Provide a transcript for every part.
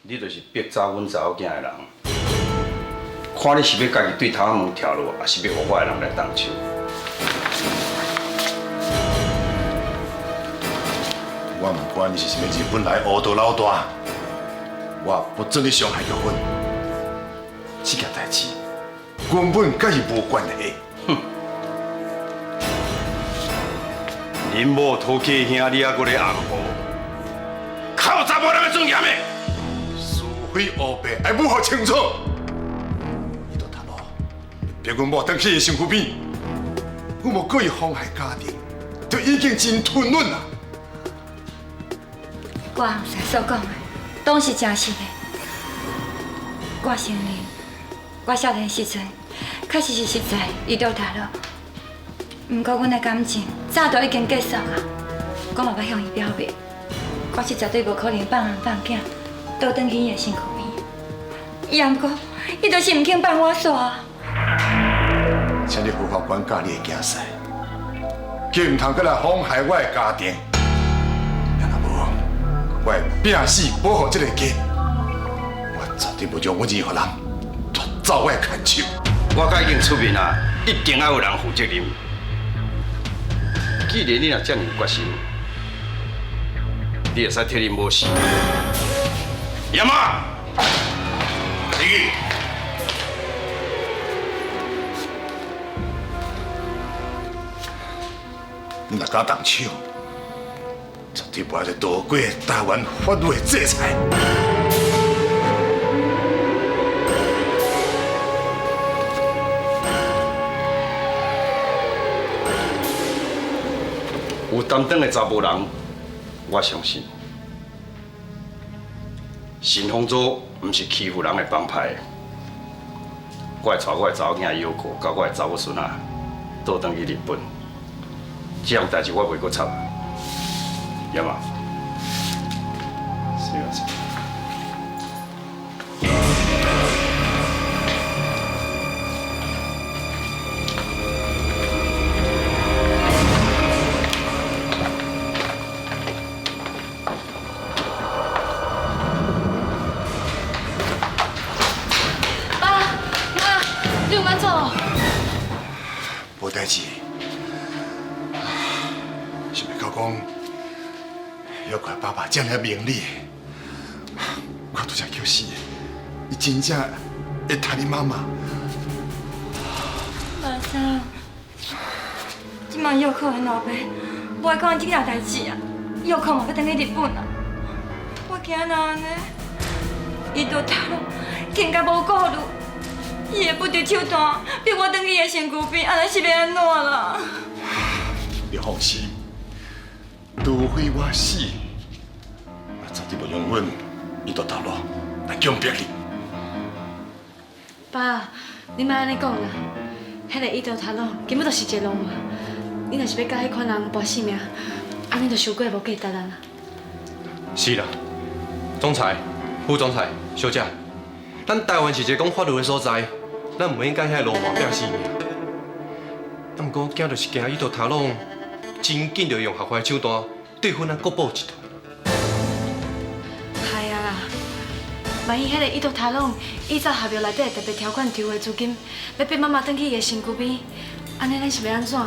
你就是逼走阮查某囝的人。看你是欲家己对头门跳落，抑是欲予我的人來動手？我毋管你是啥物日本來黑道老大，我不准你傷害玉芬。這件代誌根本佮伊無關係。哼！恁某討客兄，你猶閣咧暗號，靠查某人的尊嚴的。是非黑白愛母予清楚。伊都頭路，逼阮某轉去伊身軀邊，阮無故意妨害家庭，就已經真吞忍啦。我翁婿所講的，攏是誠實的。我承認，我少年時陣確實是實在伊著頭路，毋過阮的感情早就已經結束啊。我嘛捌向伊表白，我是絕對無可能放人放囝，倒轉去伊的身軀邊。伊毋過，伊就是毋肯放我煞。請你好好管教你的囝婿，更毋通閣來妨害我的家庭。若無，我會拼死保護這個家。我絕對無讓阮任何人奪走我的牽手。我甲已經出面啊，一定愛有人負責任。既然你若這爾有決心，你會使替恁某死。葉媽，你。你若敢動手，絕對袂愛躲過台灣法律的制裁。有擔當的查埔人，我相信，新豐組毋是欺負人的幫派。我會帶我的查某囝姚哥，佮我的查某孫仔，倒轉去日本。這項代誌我袂閣插。葉媽，すみません。爸媽，你有按怎？無代誌。想袂到講，要怪爸爸這麼明理，我拄才叫死，伊真正會疼你媽媽。馬生，這擺藥可的老爸無愛管這件代誌啊，藥可嘛欲轉去日本啊，我驚若按呢，伊就頭路更加無顧慮，伊會不擇手段逼我轉去伊的身軀邊，按呢是欲按怎啦？你放心。除非我死，我絕對無容忍伊就頭路來強迫你。爸，你莫按呢講啦，彼个伊豆頭路根本就是一个浪漫。你若是欲佮彼款人搏性命，按呢就傷過無價值啦。是啦，總裁、副總裁、小姐，咱台灣是一个講法律的所在，咱毋應該遐流氓拼性命。啊，毋過驚就是驚伊豆頭路真緊就用合法的手段對付咱國寶集團。係啊啦，萬一彼个伊豆頭路依照合約內底的特別條款籌的資金，欲逼媽媽轉去伊的身軀邊，按呢咱是欲按怎？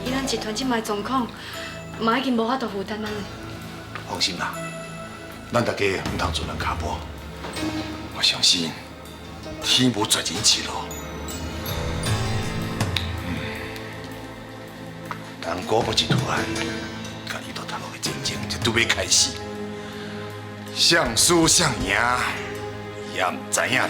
以咱集團這擺狀況，嘛已經無法度負擔啊。放心啦，咱大家毋通自亂跤步。我相信天無絕人之路。咱國寶集團佮伊豆頭路的戰爭才拄欲開始，誰輸誰贏，也毋知影咧。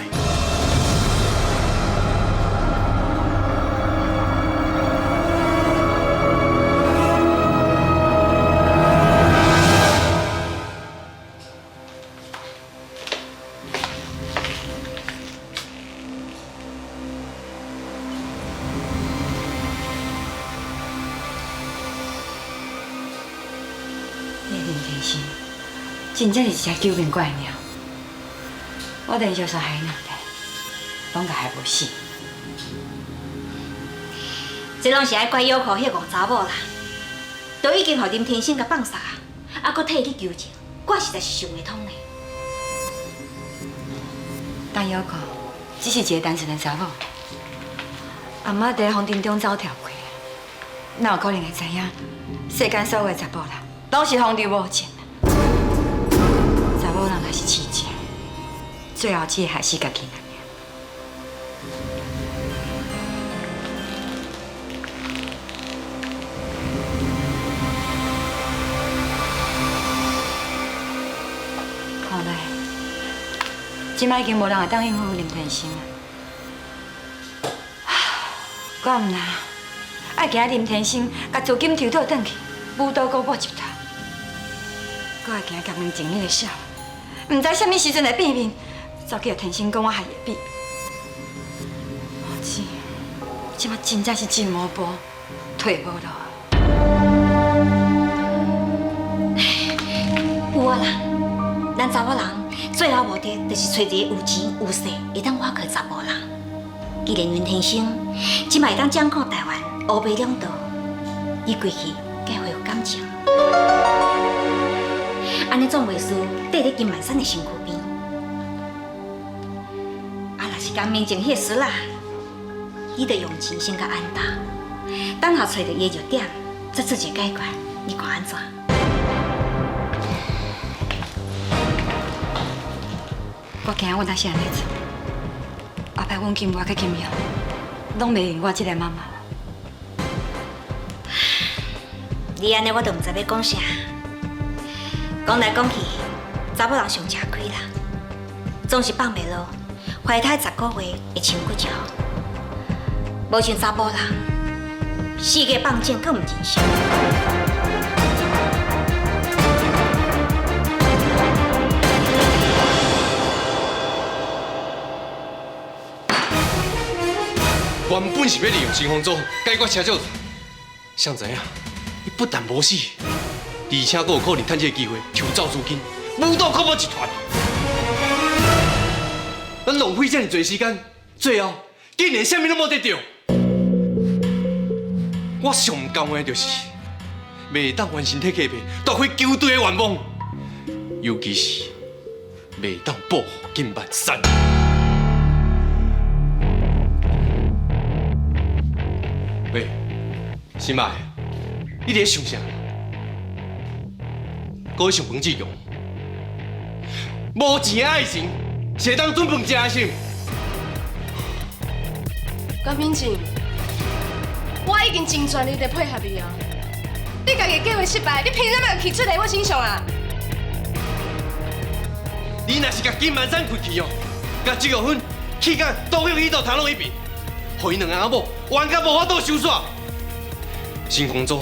那林天生真正是一隻九面怪鳥，我連續殺害伊兩遍，攏共害無死。這攏是愛怪藥庫彼五查某啦，都已經予林天生共放捒啊，猶閣替伊去求情，我實在是想袂通呢。但猶可只是一個單純的查某，阿媽佇風塵中走跳過，哪有可能會知影世間所有的查埔人攏是風流無情？查某人若是痴情，最後只會害死家己人。看來，這擺已經無人會當應付林天生啊！我毋若愛驚林天生共資金抽倒轉去，舞刀閣某集團，閣愛驚江明靜彼個痟，毋知啥物時陣會變面，走去予天生講我害伊的秘。子，這擺真正是進無步，退無路。有啊啦，咱查某人最後目的就是揣一个有錢有勢、會當倚靠查埔人。既然林天生這擺會當掌控台灣烏白兩道，你過去該恢復感情，按呢總袂輸綴咧金萬山的身軀邊。啊，若是江明靜彼个孙仔，你著用錢先共安搭，等下揣著伊的弱點，再做一個解決，你看按怎？我驚我若是按呢做，後擺阮金華佮金陽攏袂認我這個媽媽。你按呢，我就毋知欲講啥。講來講去，查某人上吃虧啦，總是放袂落，懷胎10個月會穿骨頭，無像查埔人，四界放種，閣毋認識。原本是欲利用新風組解決車少，誰知影伊不但無死，而且閣有可能趁這個機會抽走資金，舞刀恐怖集團。咱浪費這麼濟時間，最後竟然啥物攏無得著。我上毋甘願的就是，袂當完成鐵客戶奪回球隊的願望，尤其是袂當保護金萬山。喂，新麥，你佇咧想啥？閣咧想彭志強？無錢的愛情是會當轉飯食的是？江敏靜，我已經盡全力在配合你啊！你家己計劃失敗，你憑什麼氣出來我身上啊？你若是共金萬山開去哦，共周玉芬氣到倒向伊度頭路彼邊，予𪜶兩个翁某冤甲無法度收煞。新風組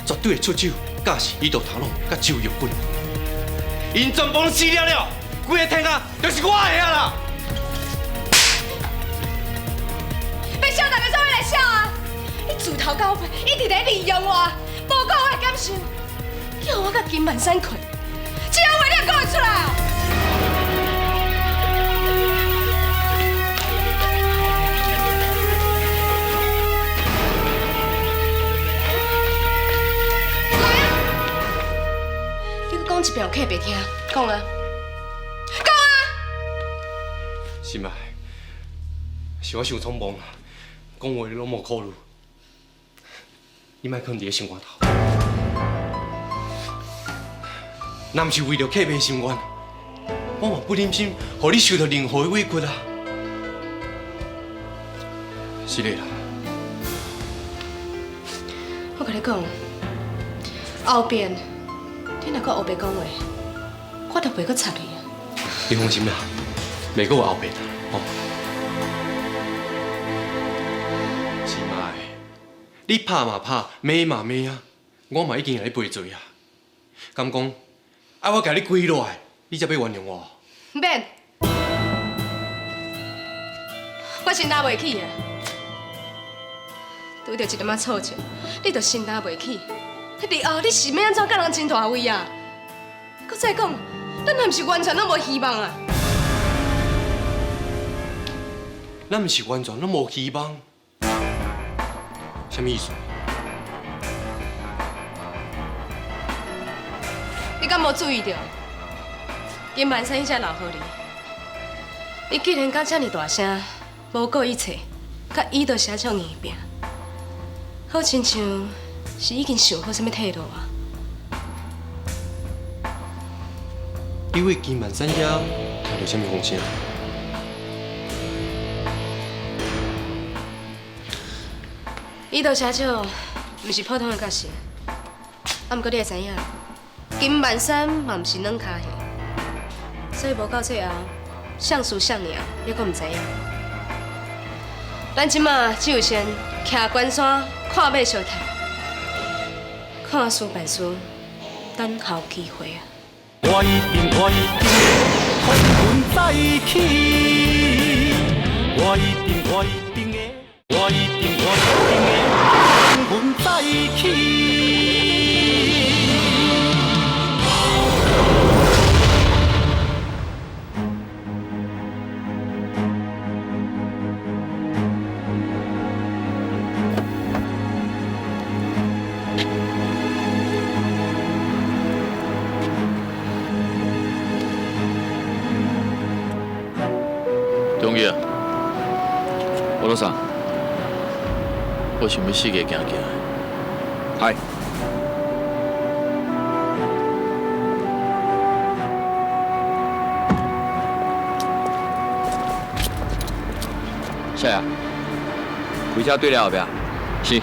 絕對會出手教死伊度頭路佮周玉芬，𪜶全部攏死了了，規个天下就是我的啊啦！欲笑大家做伙來笑啊！你自頭到尾一直咧利用我，無顧我的感受，叫我佮金萬山睏，這種話你會講會出來啊？來啊！你閣講一遍，我客袂聽，講啊！講啊！心愛，是我傷匆忙啦，講話你攏無考慮，你莫囥佇咧心肝頭。若毋是為著客戶心願，我嘛不忍心予你受著任何的委屈啊。是的啦。我共你講，後邊你若閣烏白講話，我就袂閣插你啊。你放心啦，袂閣有後邊啦，吼。心愛，你拍嘛拍，罵嘛罵啊，我嘛已經共你賠罪啊。敢講愛我共你跪落來，你才欲原諒我？免，我承擔袂起啊！拄著一點仔挫折，你就承擔袂起。日後你是欲按怎佮人爭大位啊？閣再講，咱若毋是完全攏無希望啊？咱毋是完全攏無希望？啥物意思？你敢無注意著？金万山彼只老狐狸，伊既然敢遮尔大声，无顾一切，佮伊就社长硬拼，好亲像是已经想好啥物退路啊。你为金万山遐听著啥物风声？伊就社长，毋是普通的角色，啊，毋过你会知影，金万山嘛毋是软跤戏，所以无到最后，谁输谁赢，犹阁毋知影。咱这马只有先徛关山，看马相趁，看事办事，等候机会啊！我一定我一定风云再起，我一定我一定会，我一定我一定会风云再起。中义啊，我老三，我想欲四界行行。嗨。少爷，开车对了后壁。是。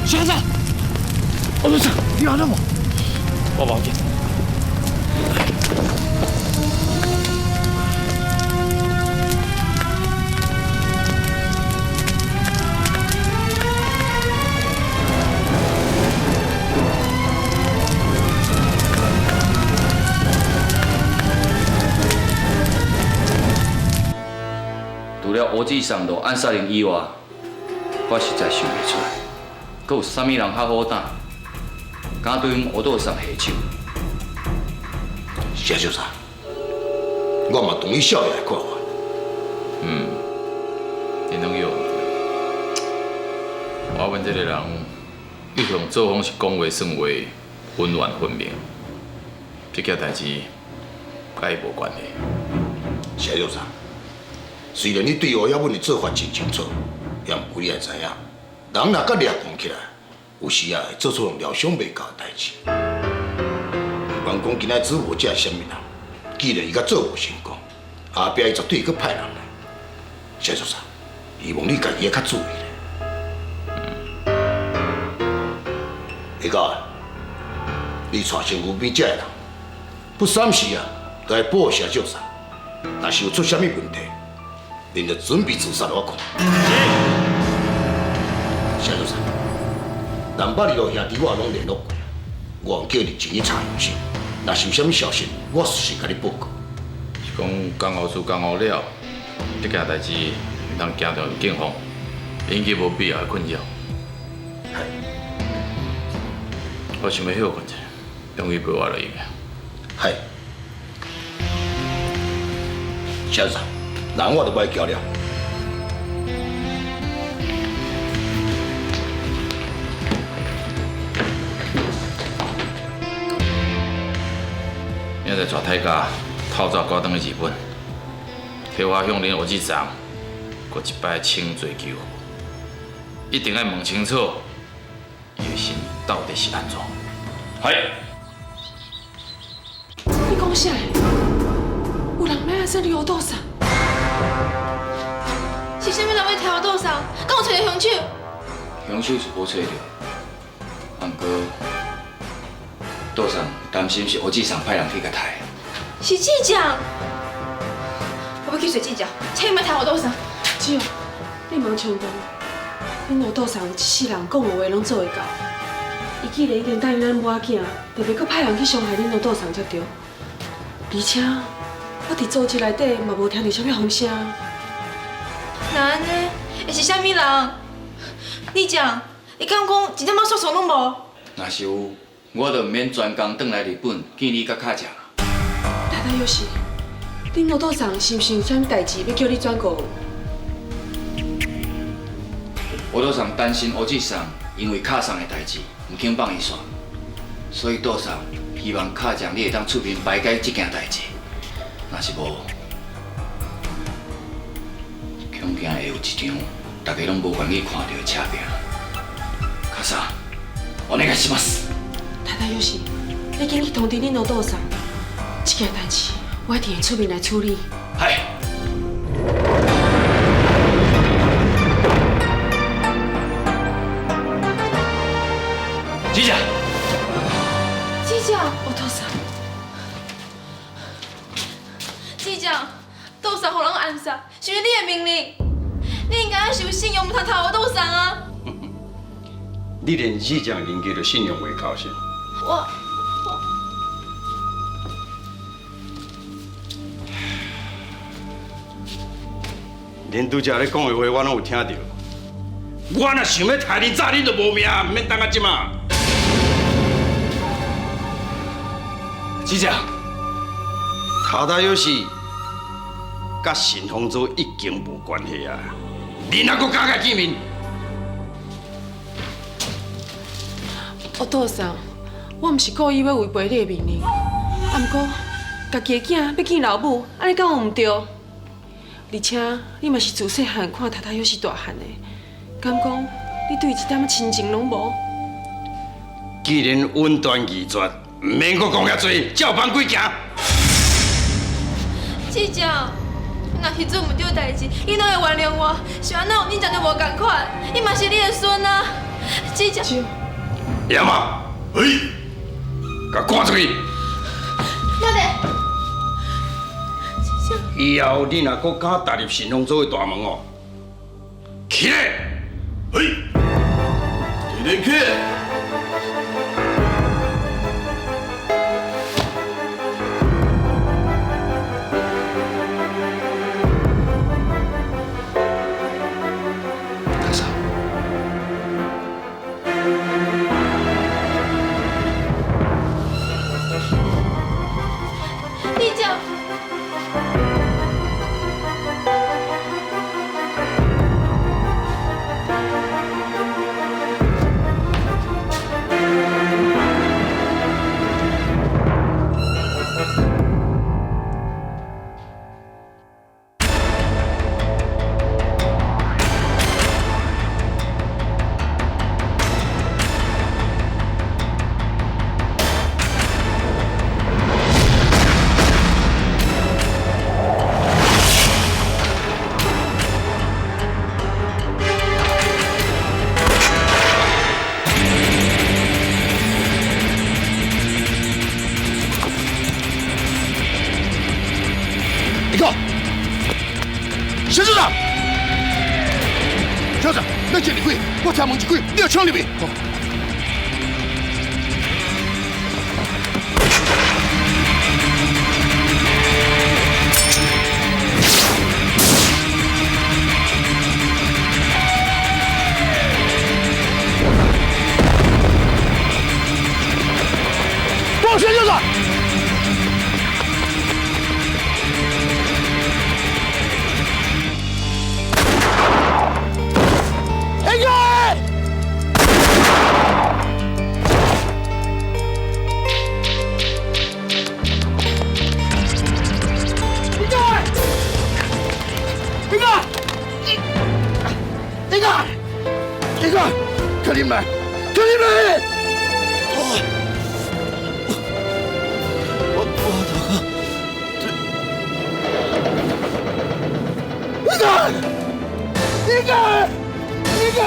先生，我老三，你安怎无？我无要紧。除了吴志松落暗杀人以外，我实在想袂出来，阁有啥物人较好胆，敢对阮吴道送下手？谢小三，我嘛同意少爷的看法。嗯，林东友，我阮这个人一向作风是讲话算话，恩怨分明。这件代志佮伊无关系。谢小三，虽然你对吴晓敏的做法真清楚，也毋过你也知影，人若佮掠狂起来，有时啊会做出料想袂到的代志。不管讲今仔子无这是啥物人，既然伊佮做无成功，后壁伊绝对阁派人来。谢先生，希望你家己会较注意咧。下到啊，你带身躯边这个人，不三时啊，都来报谢少三。若是有出啥物问题，恁就准备自杀我看。谢少三，南北二路兄弟我拢联络过，我叫你进去查凶手。若是有啥物消息，我随时共你报告。是讲江湖事江湖了，这件代志毋通惊著警方，引起无必要的困扰。我想欲歇睏一下，终于陪我落去。系。先生，人我就袂交了。明仔载带太家透早赶转去日本，替我向恁吴志松阁一摆请罪求饶，一定爱问清楚，伊的心到底是按怎？系。你讲啥？有人欲暗杀你乌道送？是啥物人欲杀乌道送？敢有揣著凶手？凶手是无揣著，啊，毋过道送担心是吴志松派人去共刣。是志强，我欲去揣志强，请伊莫刣乌道送。姊，你毋通冲动，恁乌道送一世人讲的话拢做会到。伊既然已经答应咱母仔囝，就袂阁派人去伤害恁乌道送才对。而且，我伫组织内底嘛无听著啥物风声。那按呢？会是啥物人？你讲，伊敢讲一点仔线索拢无？若是有，我就毋免专工转来日本见你佮卡酱。大大有时，恁老父送是毋是有啥物代志欲叫你转告？我倒送担心吴志送因为卡送的代志，毋肯放伊煞，所以倒送希望卡酱你会当出面排解这件代志。若是无，恐惊会有一场大家拢无愿意看到的车拼。卡送，お願いします。大大有时，你紧去通知恁老父送，这件代志我一定会出面来处理。系。姐姐，姐姐，我父送，姐姐，杜桑予人暗杀，是毋是你的命令？你应该爱守信用，毋通偷我杜桑啊！你连这种人格都信用袂够是？我恁拄才咧讲的话，我拢有听到。我若想欲杀恁，早恁就无命，毋免等到这马。姐姐，头头有事，佮神风组已经无关系啊！恁还阁敢共见面？我父送，我毋是故意欲违背你的命令，啊，毋过家己的囝欲见老母，按呢敢有毋对？而且你嘛是自细汉看塔塔有时大汉的，敢讲你对伊一点仔亲情拢无？既然稳断义绝，毋免阁讲遐济，照班规行。姐姐，若是做毋对代志，伊拢会原谅我。是按怎有恁讲就无仝款？伊嘛是你的孙啊，姐姐。爷妈，哎，共赶出去。哪里？以后你若阁敢踏入神风组的大门哦，起来！哎，起来起！卡桑，你讲。你看，沈市长，小子，你进入去，我听门一开，你就冲入去。报沈市长。你看，快点来，快点来！我你看，你看，你看！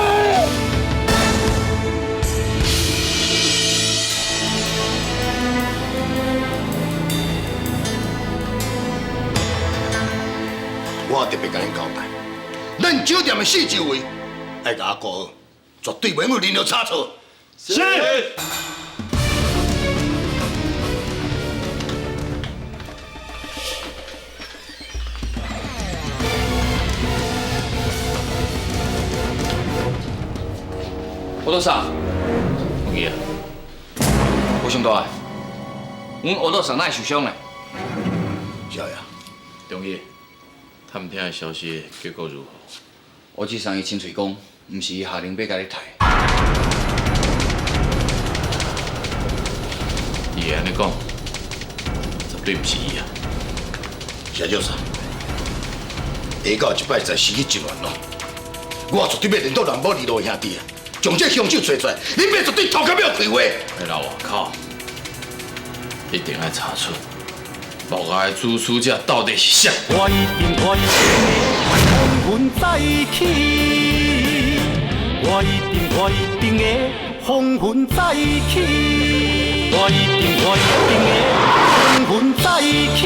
我特别共恁交代，咱酒店的四周围爱共我顾好，绝对袂有任何差错。是。我多少？有去啊？上大的，阮乌道上哪会受伤呢？少爷，中医，探听的消息结果如何？吴志松伊亲嘴讲，毋是伊下令欲共你刣。伊会按呢讲，绝对毋是伊啊！谢少师，下到这摆实在时机真难咯，我绝对欲连到南无二路的兄弟啊，将这凶手找出来，恁爸绝对头壳欲开花。彼老外口一定爱查出幕后的主使者到底是谁。我一定我一定会风云再起，我一定我一定会风云再起，我一定我一定会风云再起。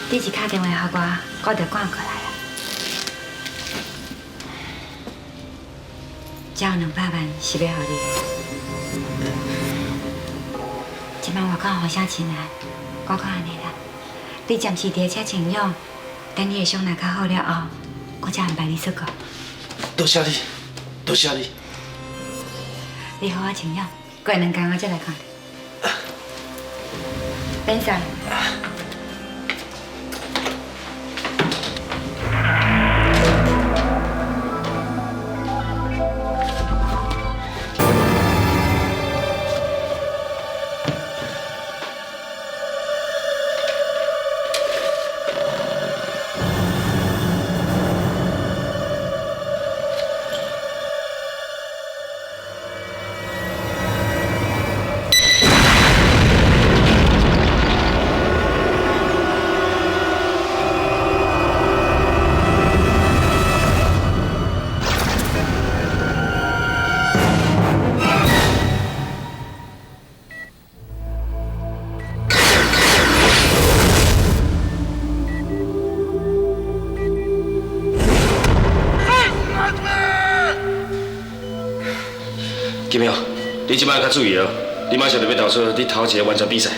你一敲电话予我，我就赶过来了。这有200万是欲予你的。这摆外口风声真难，我看按呢啦，你暂时伫遮静养，等你的伤若较好了后，我才安排你出国。多谢你，多谢你。你好好静养，过两天我再来看你。免送。金耀，你这摆较注意哦，你马上就欲投出你头一个完全比赛。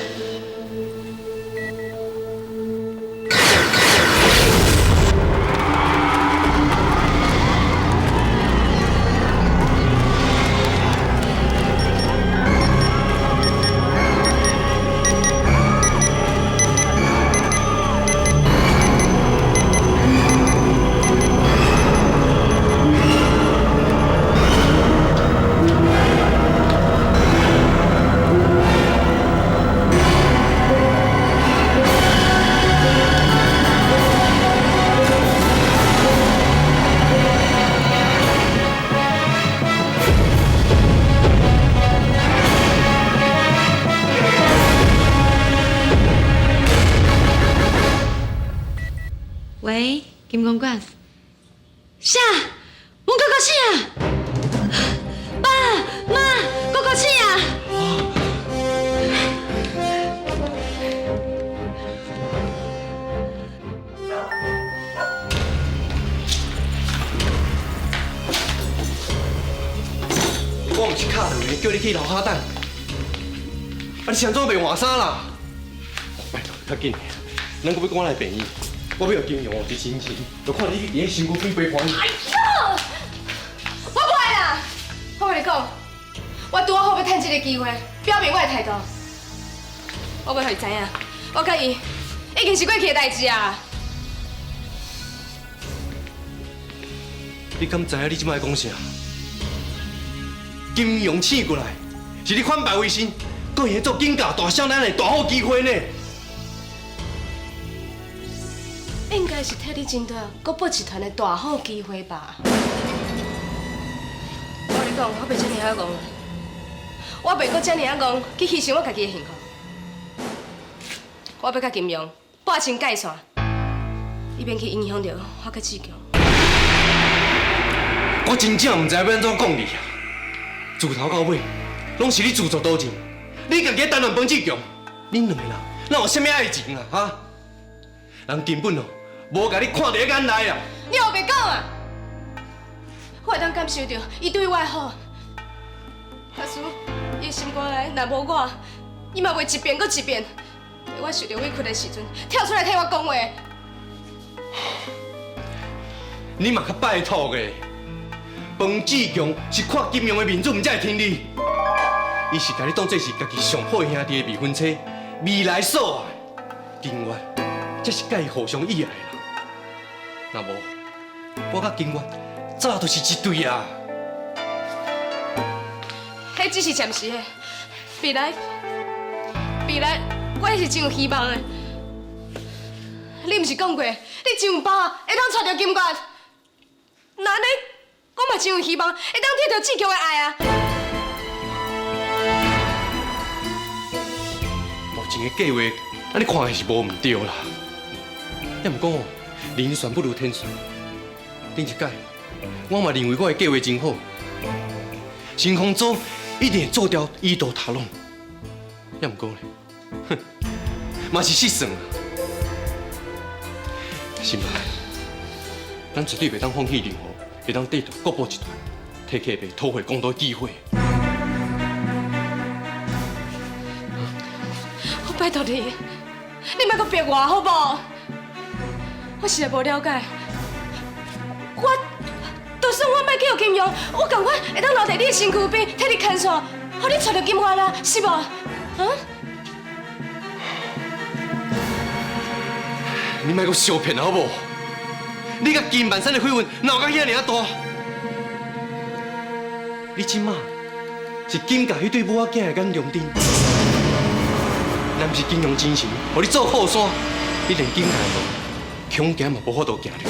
喂，金公馆。啥？阮哥哥死啊！爸妈，哥哥死啊！我毋是敲电话叫你去楼跤等，啊你是按怎袂换衫啦？拜托，较紧，咱阁欲赶来病院。我欲予金阳一亲亲，就看你伫咧身躯边陪伴。哎哟，我无爱啦！我共你讲，我拄好欲趁这个机会表明我的态度。我欲予伊知影，我佮伊已经是过去的代志啊！你敢知影你这摆讲啥？金阳醒过来，是你反败为胜，阁会做警教大少奶的大好机会呢。应该是替你争夺国宝集团的大好机会吧？我共你讲，我袂遮尔仔戆，我袂阁遮尔仔戆去牺牲我家己的幸福。我欲佮金阳划清界线，以免去影响著我佮志强。我真正毋知欲按怎讲你啊！自头到尾，拢是你自作多情，你家己單戀彭志強，恁兩个人哪有啥物愛情啊？哈？人根本哦，無共你看佇眼內啊！你後白講啊！我會當感受著伊對我的好。假使伊心肝內若無我，伊嘛袂一遍閣一遍，佇我受著委屈的時陣，跳出來替我講話。你嘛較拜託的，彭志強是看金庸的面子，毋才會聽你。伊是共你當做是家己上好的兄弟的未婚妻，未來所愛，金月才是佮伊互相意愛的人。若無，我佮金月早就是一對啊。彼只是暫時的，未來，未來我也是真有希望的。你毋是講過，你真有把握會當娶著金月？那按呢，我嘛真有希望會當得著志強的愛啊！目前的計劃，按呢看來是無毋對啦。也毋過，人算不如天算。頂一擺，我嘛認為我的計劃真好，新風組一定會做掉伊道塔朗。也毋過咧，哼，嘛是失算啊！心愛，咱絕對袂當放棄任何會當得著國寶集團提客袂討回公道的機會。我拜託你，你莫閣逼我好無？我實在無了解，我就算我莫去予金庸，我仝款會當留佇你的身軀邊，替你牽線，予你娶著金月啦，是無？啊？你莫閣相騙好無？你佮金萬山的緋聞鬧甲遐爾仔大，你這馬是金家彼對母仔囝的眼中釘，若毋是金庸精神，予你做靠山，你連金家的路恐驚嘛無法度行入去。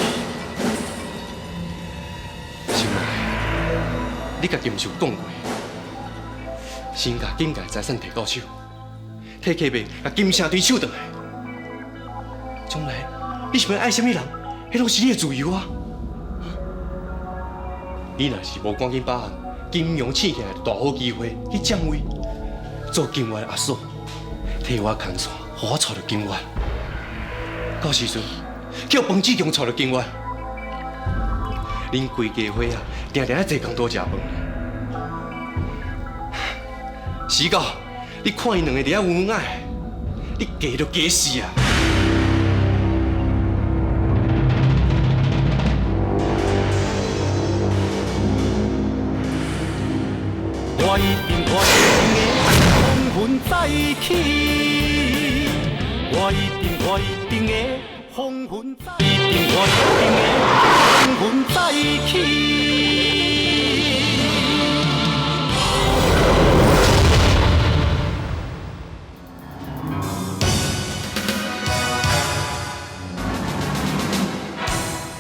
心愛，你家己毋是有講過，先共金家的財產提到手，提客袂共金城隊手轉來，將來你想欲愛啥物人，彼攏是你的自由啊！你若是無趕緊把握金庸醒起來的大好機會去佔位，做金月的阿嫂，替我牽線，予我娶著金月。到時陣，叫彭志強娶著金月，恁規家伙仔定定愛坐共桌食飯。死到你看𪜶兩个佇遐恩恩愛，你假都假死啊！我一定我一定會風雲再起，我一定我一定會風雲再起，一定我一定會風雲再起。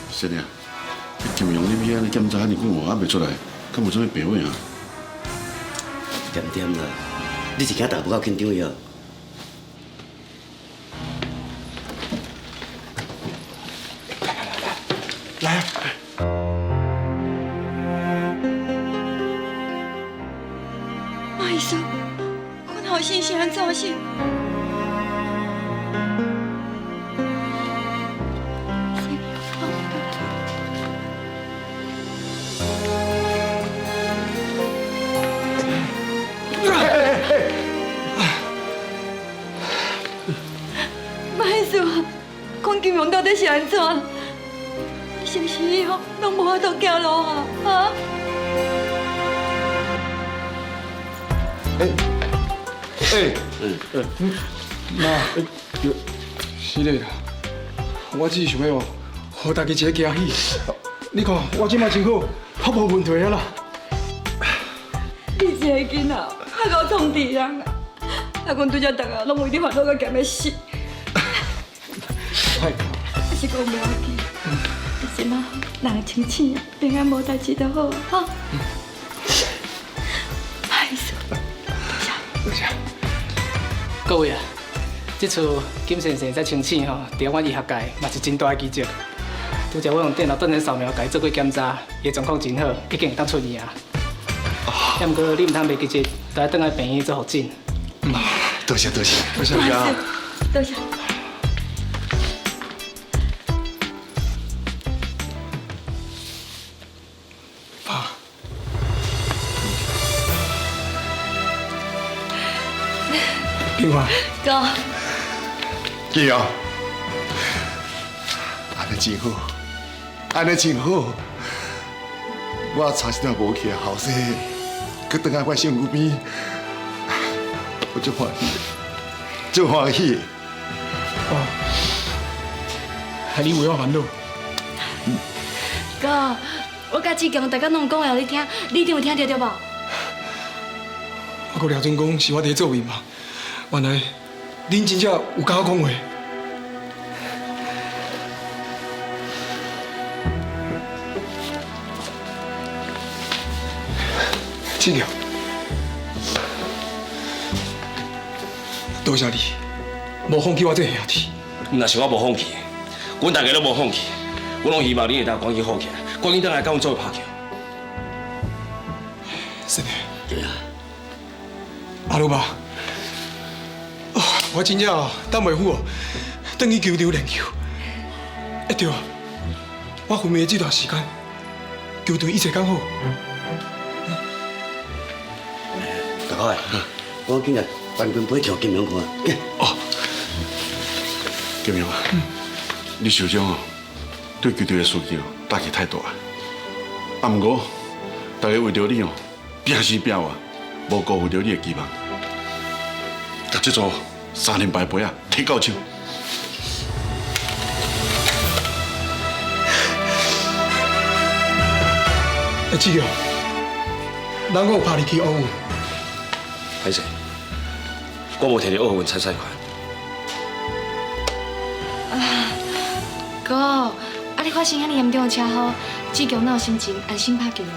是啊，金庸你去按呢檢查遐爾久哦，猶未出來，敢有啥物病位啊？恬恬啦，你是驚逐個無夠緊張伊哦？來，來。馬醫生，阮後生是按怎想？馬醫生，講金庸到底是按怎？是毋是以後攏無法度行路啊？啊？媽，是的啦，我只是想欲哦，予大家一个驚喜。你看我這馬真好，較無問題啊啦。你這个囡仔，較夠創治人啊！啊，阮拄才逐个攏為你煩惱甲驚欲死。啊是講無要緊，這馬人清醒，平安無代誌就好，哈。歹勢，多謝。多謝。各位啊，這次金先生才清醒吼，佇阮醫學界嘛是真大的奇蹟。拄才我用電腦斷層掃描共伊做過檢查，伊的狀況真好，已經會當出院啊。啊，毋過你毋通袂記得，愛轉來病院做複診。毋多謝多謝，多謝啊！多謝。爸，金華，哥，金陽，按呢真好，按呢真好。我差一點無去的後生，閣轉來我身軀邊，我足歡喜，足歡喜。爸，害你為我煩惱。哥，我佮志強逐工攏講話予你聽，你一定有聽著對無？我閣掠準講是我佇咧做夢嘛，原來恁真正有佮我講話。志強，多謝你，無放棄我這个兄弟。毋但是我無放棄，阮大家攏無放棄，阮攏希望你會當趕緊好起來，趕緊轉來佮阮做伙拍球。是的。對啊。阿魯爸，我真正等袂赴哦，轉去球場練球。欸對啊，我昏迷的這段時間，球隊一切敢好？大哥，我今日冠軍杯抽金陽看，哦，金陽啊，你受傷哦，對球隊的需求打擊太大。啊，毋過大家為著你哦，拼死拼活，無辜負著你的期望，共這組三連敗杯仔提到手。欸，志強，咱閣有拍入去奧運？歹勢，我無摕著奧運參賽權。啊，哥，啊你發生遐爾嚴重的車禍，志強哪有心情安心拍球啊？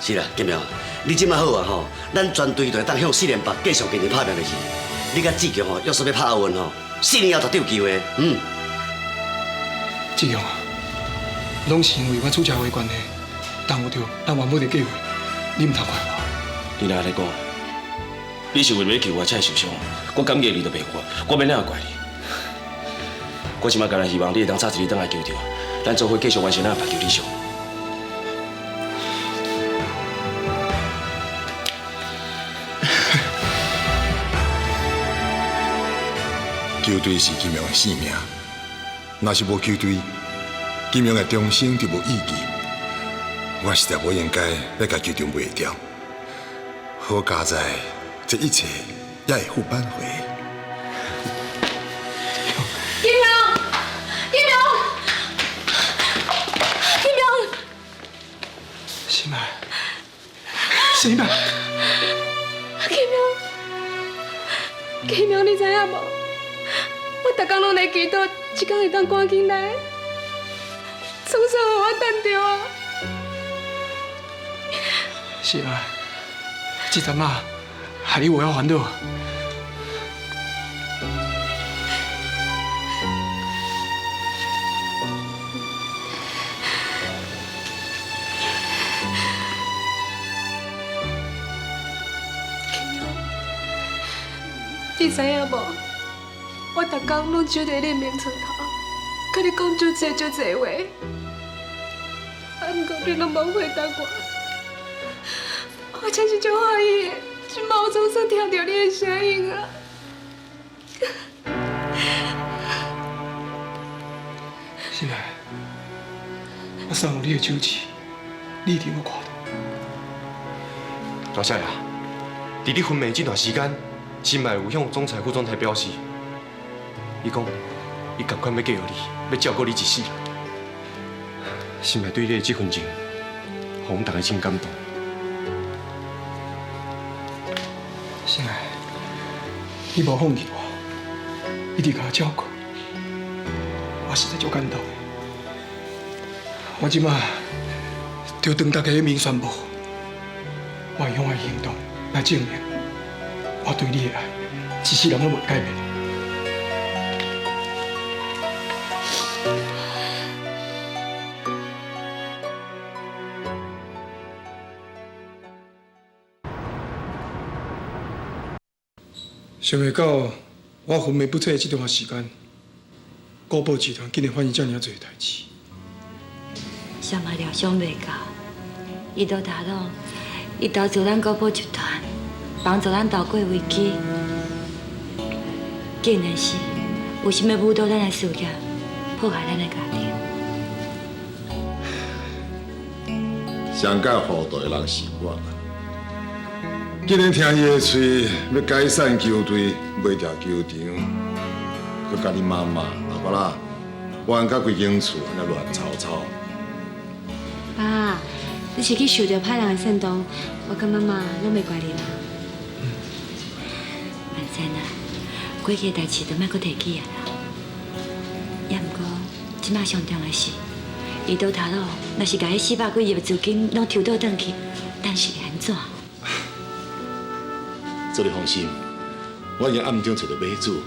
是啦，金陽，你這擺好啊吼，咱全隊就會當向四連霸繼續堅持拍拼落去。你佮志強吼，約說欲拍奧運吼，4年後絕對有機會。嗯。志強，攏是因為我出車禍的關係，耽誤著咱原本的計劃，你毋通怪我。你若按呢講，你是為著欲救我才會受傷，我感激你就袂赴，我欲怎怪你？我這擺干焦希望你會當早一日轉來球場，咱做伙繼續完成咱的排球理想。球隊是金陽的性命，若是無球隊，金陽的終生就無意義。我實在無應該欲共球場賣掉。好佳哉，這一切也會付挽回。金陽，金陽，金陽，心愛，心愛，金陽，金陽，你知影無？我逐工攏咧祈禱，這工會當趕緊來，總算予我等著啊！心愛，這陣仔害你為我煩惱。金陽，你知影無？我逐工攏守佇你眠床頭，佮你講足濟足濟話，啊，毋過你攏無回答我，我真是足歡喜的，這擺我總算聽著你的聲音啊！心愛，我送予你的手指，你一定有看著。大少爺，佇你昏迷這段時間，心愛有向總裁、副總裁表示，伊講伊仝款欲繼續你，欲照顧你一世人。心愛對你的這份情，予阮逐家真感動。心愛，你無放棄我，一直共我照顧，我實在足感動的。我這擺就當大家的面宣布，我會用我的行動來證明我對你的愛，一世人攏袂改變。想袂到我昏迷不醒的這段時間，國寶集團竟然發生這爾濟代誌。啥嘛料想袂到，伊都達攏，伊投資咱國寶集團，幫助咱渡過危機，竟然是有心欲舞蹈咱的事業，破壞咱的家庭。上蓋糊塗的人是我。竟然聽伊的喙欲解散球隊，賣掉球場，閣共你媽媽、爸爸啦，玩甲規間厝按呢亂糟糟。爸，你是去受著歹人的煽動，我佮媽媽攏袂怪你啦。萬山啊，過去的代誌就莫閣提起啊啦。也毋過，這馬上重要的是，伊倒頭路，若是共彼400幾億的資金攏抽倒轉去，咱是會按怎？做你放心，我已經暗中揣著買主，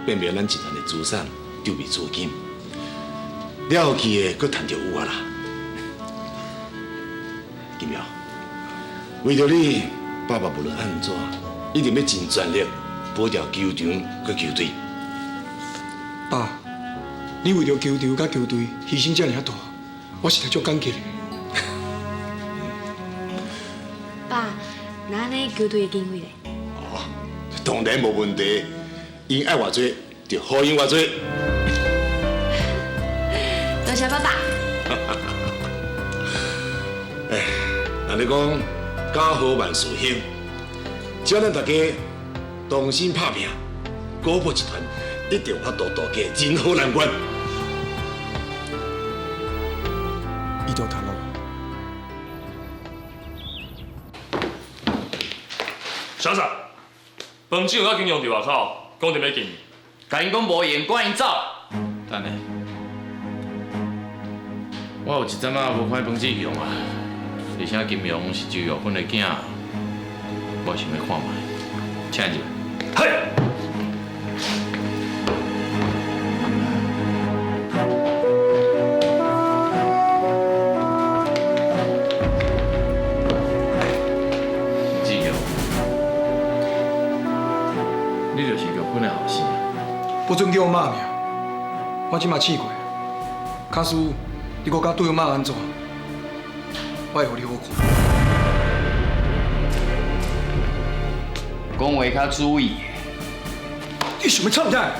變賣咱集團的資產，籌備資金。了去的，閣趁著有啊啦。金苗，為著你，爸爸無論按怎，一定欲盡全力保住球場佮球隊。爸，你為著球場佮球隊犧牲這爾大，我實在足感激的。爸，那按呢球隊的經費咧？當然無問題，𪜶愛偌濟就予𪜶偌濟。多謝爸爸。哎，人哋講家和萬事興，只要咱大家同心拍拚，國寶集團一定有法度渡過任何難關。伊都頭路。小子，彭志勇甲金勇佇外口，講著欲見你，共𪜶講無閒，趕𪜶走。等下，我有一陣仔無看彭志勇啊，而且金勇是周玉芬的囝，我想欲看覓，請入來。嘿。志勇，你就是玉芬的後生。不准叫我媽名，我這馬試過，假使你閣敢對我媽按怎，我會予你好看。講話較注意。你想欲創啥？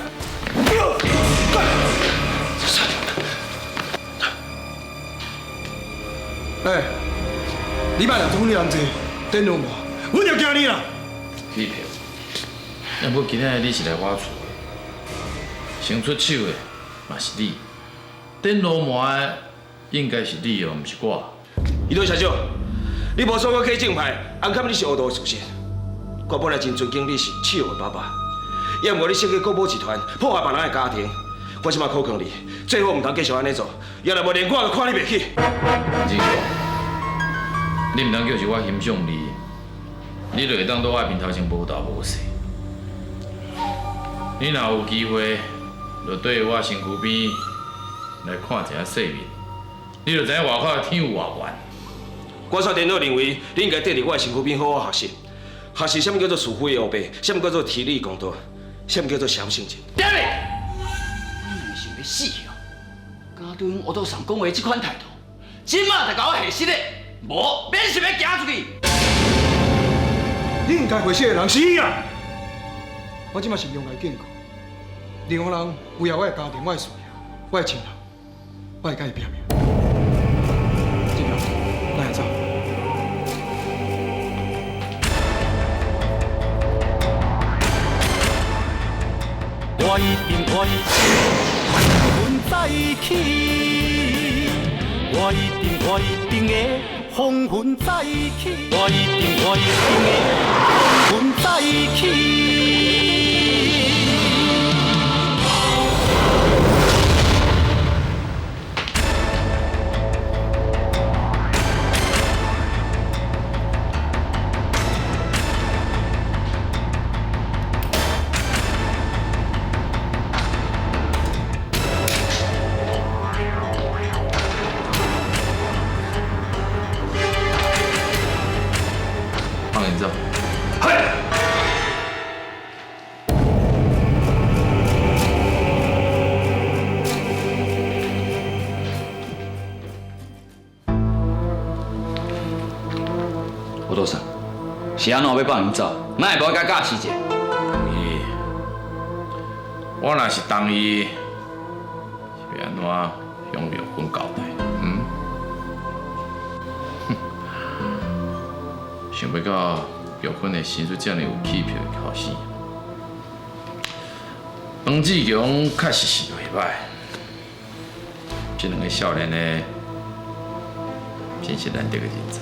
哎，你莫若阮人济，电脑魔，阮就惊你啦！去票。不过今仔日你是來我厝的，先出手的嘛是你，電腦魔的應該是你哦，毋是我。伊老社長，你無說我假正派，暗坎你是糊塗的事實。我本來真尊敬你是七號的爸爸，也毋過你設計國寶集團破壞別人的家庭，我這馬苦勸你，最好毋通繼續按呢做，也若無連我都看你袂起。志強，你毋通叫是我欣賞你，你就會當佇我面頭前無大無細。你若有機會，就對我身軀邊來看一下世面，你就知影外口的天有偌懸。我煞顛倒認為，你應該綴佇我的身軀邊好好學習，學習啥物叫做是非黑白，啥物叫做天理公道，啥物叫做社會性情。對咧，你兩个想欲死哦？敢對阮烏道上講話這款態度，這馬就共我下實咧，無免想欲行出去。你應該回死的人是伊啊！我這馬是用來警告，任何人危害我的家庭、我的事業、我的親人，我會共伊拚命。志強，咱來走。我一定我一定风云再起，我一定我一定會風雲再起，我一定我一定會風雲再起。放𪜶走。是按怎欲放𪜶走？哪会无爱共教示者？伊，我若是同意，是欲按怎向妙芬交代？嗯？哼，想欲到妙芬会生出遮尔有气魄的后生。黄志强确实是袂䆀，这两个少年的真是难得的人才。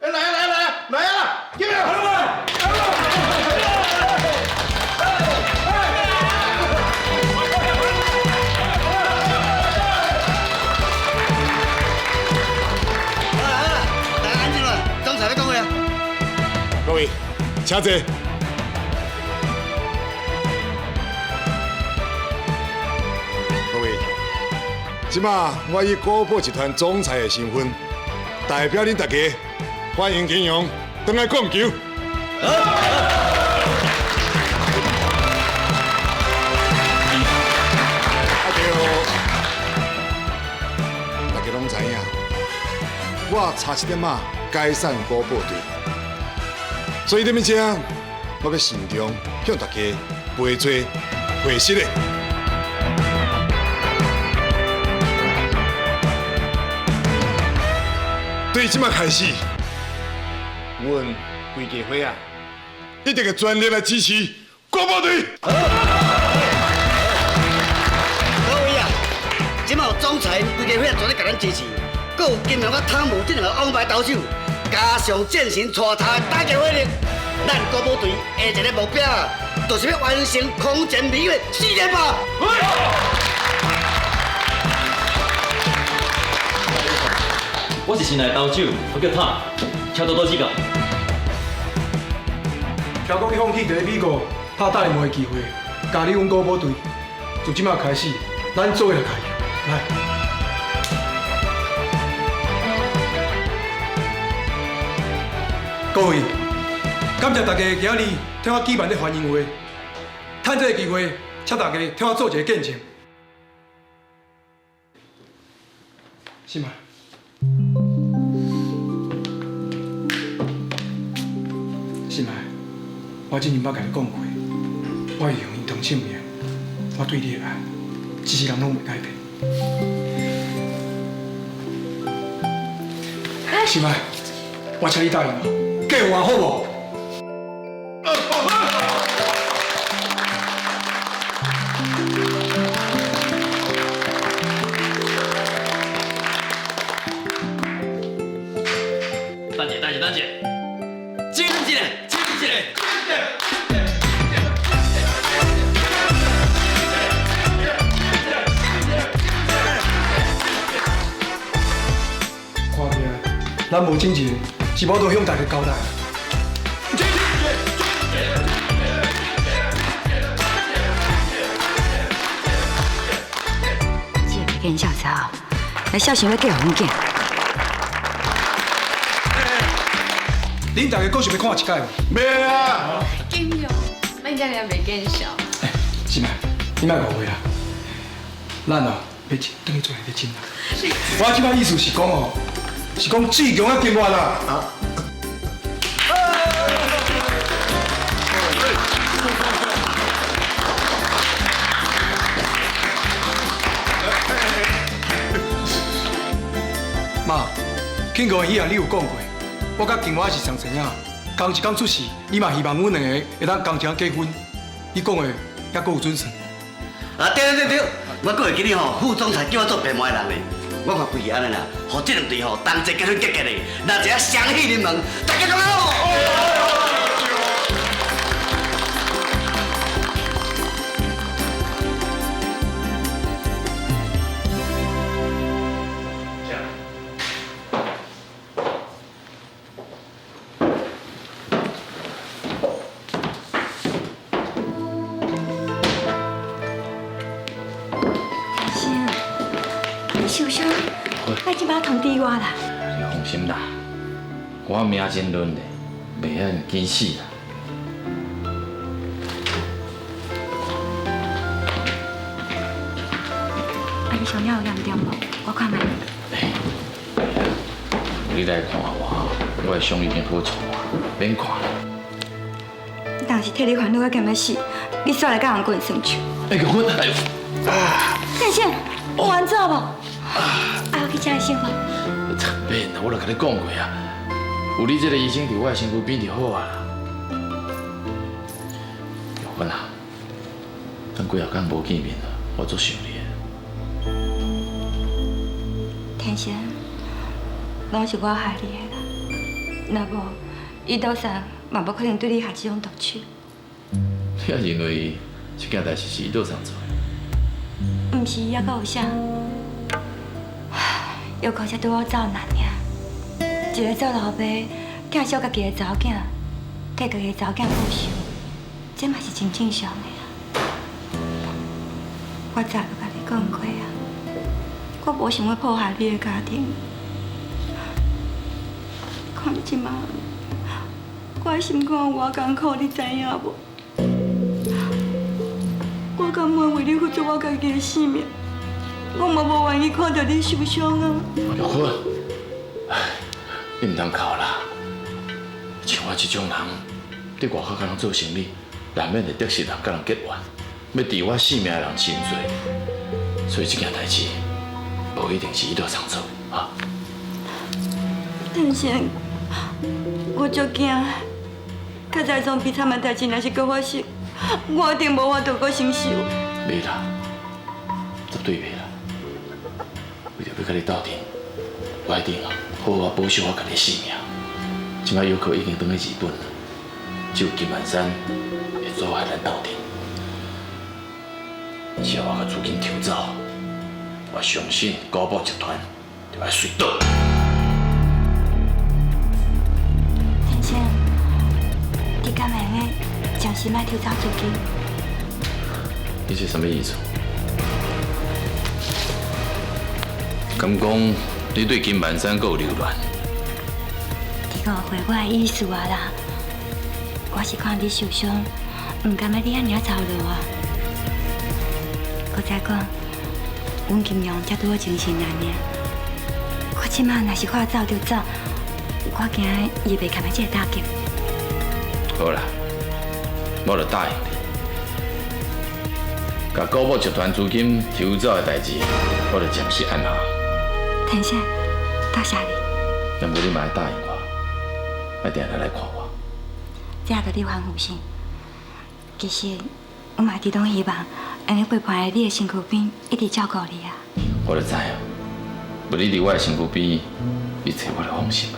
哎，来啊来啊来啊来啊！进来，好啦好啦，大家安静落，总裁欲讲话啊。各位，请坐。各位，这马我以国宝集团总裁的身份，代表恁大家欢迎金阳转来讲球。啊对，大家拢知影，我差一点仔解散国宝队。所以踮遮，我欲慎重向大家赔罪赔失的。对这马开始，阮规家伙啊，一定会全力来支持国宝队。各位啊，这马有总裁规家伙全力共咱支持，阁有金阳佮汤姆这两个王牌投手，加上战神带头打击火力，咱国宝队下一个目标啊，就是欲完成空前美月4连霸。我是新来的投手，我叫汤，请多多指教。听讲你放弃伫咧美国拍大联盟的机会，加入阮国宝队，从这马开始，咱做伙来加油，来。各位，感谢大家今仔日替我举办这欢迎会，趁这个机会，请大家替我做一个见证。是吗？是吗？我之前捌共你讲过，我会用行动证明我对你的爱，一世人拢袂改变。是吗？我请你答应我，嫁予我好无？等者，等者，等者，真一个，真一个。看起来，咱无情人，是无度向大家交代。这个见笑查，来孝想欲嫁予阮囝。恁大家阁想欲看一摆无？袂啊！金阳，莫遮尔袂见笑。是吗？你莫误会啦，咱哦欲转去做一个真啦。我这摆意思是讲哦，是讲志强佮金源啦。啊。妈，庆国以后你有讲过，我佮金华是上生仔，仝一工出世，你嘛希望阮两个会当仝一工结婚。你讲的犹阁有准算？啊对对对对，我阁会记得吼，副总裁叫我做陪媒人咧。我看规矩按呢啦，予这两对吼同齐结婚结结咧，若一下双喜临门，大家讲好。先生，你受伤，爱这摆通知我啦。你放心啦，我命真嫩的，袂遐尔紧死啦。啊，你伤了有严重无？我看觅。你来看我，我的伤已经好错啊，免看。当时替你烦恼到兼欲死，你煞来佮人滚算手。哎，玉芬，哎呦，先生，有按怎无？啊，我去请医生无？免啦，我就共你讲过啊，有你这个医生伫我的身躯边就好啊。玉芬啊，咱几仔工无见面啊，我足想你的。天生，拢是我害你的啦，若无伊多桑嘛无可能对你下这种毒手。你也认为这件代志是伊桌上做的？毋是，犹阁有啥？又阁才拄好走难尔，一个做老爸，疼惜家己的查某囝，替家己的查某囝报仇，这嘛是真正常的啊。我早就共你讲过啊，我无想欲破坏你的家庭。看这马，我的心肝有偌艰苦，你知影无？我甘愿为你付出我家己的性命，我嘛无愿意看著你受伤啊！玉芬，你毋通哭啦。像我这种人，伫外口共人做生意，难免会得失人，共人结怨，欲置我性命的人真济，所以这件代志，无一定是伊桌上做啊。天贤，我足惊，较早这种悲惨的代志若是阁发生，我一定无法度阁承受。袂啦，绝对袂啦。为著欲共你斗阵，我一定好好保守我家己的性命。这摆游客已经转去日本了，只有金万山会阻碍咱斗阵。只要我共资金抽走，我相信高宝集团就爱随倒。天生，你敢会用得暂时莫抽走资金？你这啥物意思？敢讲你对金万山阁有留恋？你误会我的意思啊啦！我是看你受伤，毋甘欲你按呢操劳啊。阁再讲，阮金阳才拄好精神难尔，我这马若是话走就走，我惊伊会袂堪这个打击。好啦，我就答应你，共高宝集团资金抽走的代志，我就暂时按下。天生，多谢你。但无你嘛爱答应我，爱定定来看我。这著你吩咐先。其实我嘛一直拢希望，会用陪伴伫你的身躯边，一直照顾你啊。我就知影，无你伫我的身躯边，一切我就放心。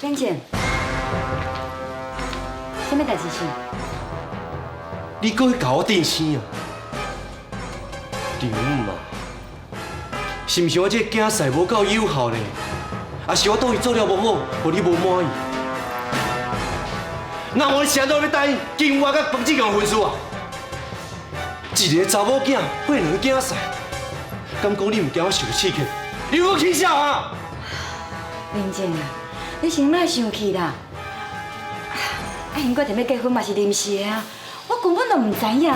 边静，啥物代志是？你阁去共我定生啊？丈母啊，是毋是我这个囝婿无够有效呢？抑是我对伊做了无好，予你无满意？那我是按怎欲答应金华佮彭志强的婚事啊？一个查某囝配两个囝婿，敢讲你毋惊我受刺激？你有起笑啊？林静啊，你先莫生气啦。啊，𪜶决定欲结婚嘛是临时的啊，我根本就毋知影。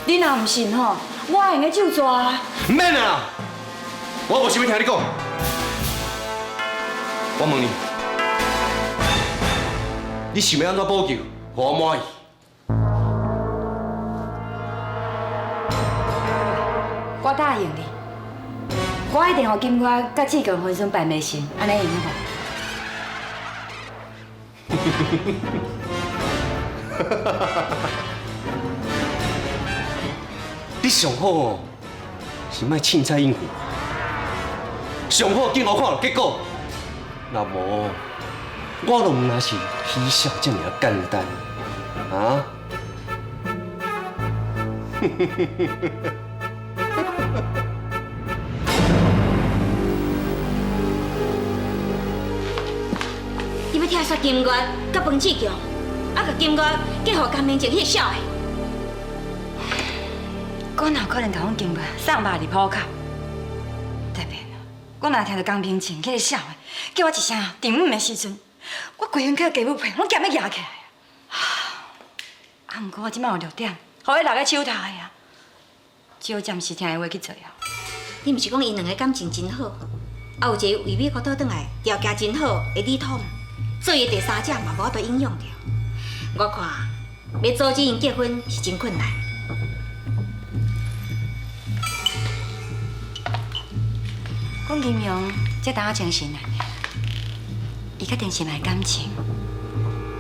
你若毋信吼，我会用得咒纸啊。毋免啦，我无想欲听你讲。我问你，你想欲按怎补救，予我满意？我答应你，我一定予金月佮志强婚孙办袂成，按呢会用无？你上好哦，是莫凊彩应付，上好紧予我看著结果。若无，我就毋若是嬉笑这尔简单，啊？伊欲拆散金月佮彭志强，啊，共金月嫁予江明静彼个痟的。我哪有可能共阮金月送肉伫铺口？特别，我若听著江平静彼个痟的叫我一声丈母的时阵，我规身躯鸡母皮拢咸欲压起来啊！啊，毋过我这摆有弱点，予伊落在手头的啊，只好暂时听伊话去做啊。你毋是讲𪜶两个感情真好，啊有一个为美国倒转来，条件真好的李统，做伊的第三者嘛无法度影响著。我看欲阻止𪜶结婚是真困难。阮金荣这当仔精神啊，伊佮丁心爱感情，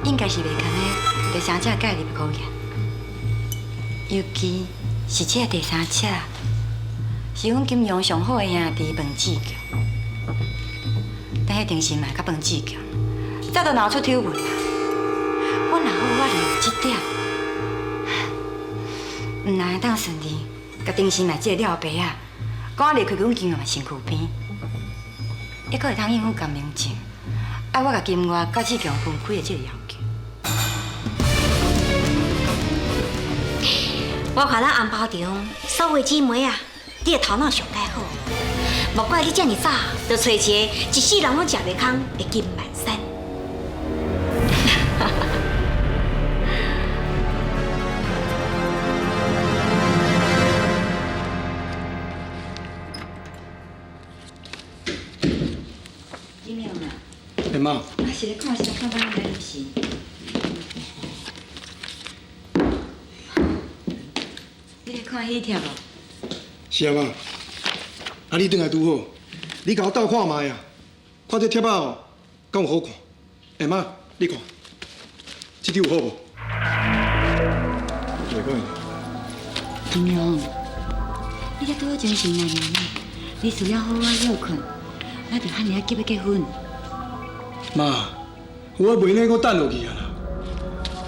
应该是袂甘的第三者介入可能。尤其是这个第三者，是阮金荣上好的兄弟彭志强。但彼丁心爱佮彭志强早就闹出丑闻啊！我若好好利用这点，毋但会当顺利共丁心爱这个廖爸仔赶离开阮金荣的身躯边，抑阁会当应付甘明正，爱我共金月佮志强分开的这个要求。我看咱红包场所有姊妹啊，你的头脑上盖好，莫怪你遮尔早就揣一个一世人拢食袂空的金万山。金荣啊，欸妈，啊是咧看啥看到遐入神？你咧看喜帖无？是啊妈，啊你转来拄好，你共我斗看觅啊，看这帖仔哦，敢有好看？欸妈，你看，这张有好无？袂过。金荣，你才拄好精神来尔呢，你需要好好歇困，咱就遐尔仔急欲结婚。妈，我袂免阁等落去啊啦！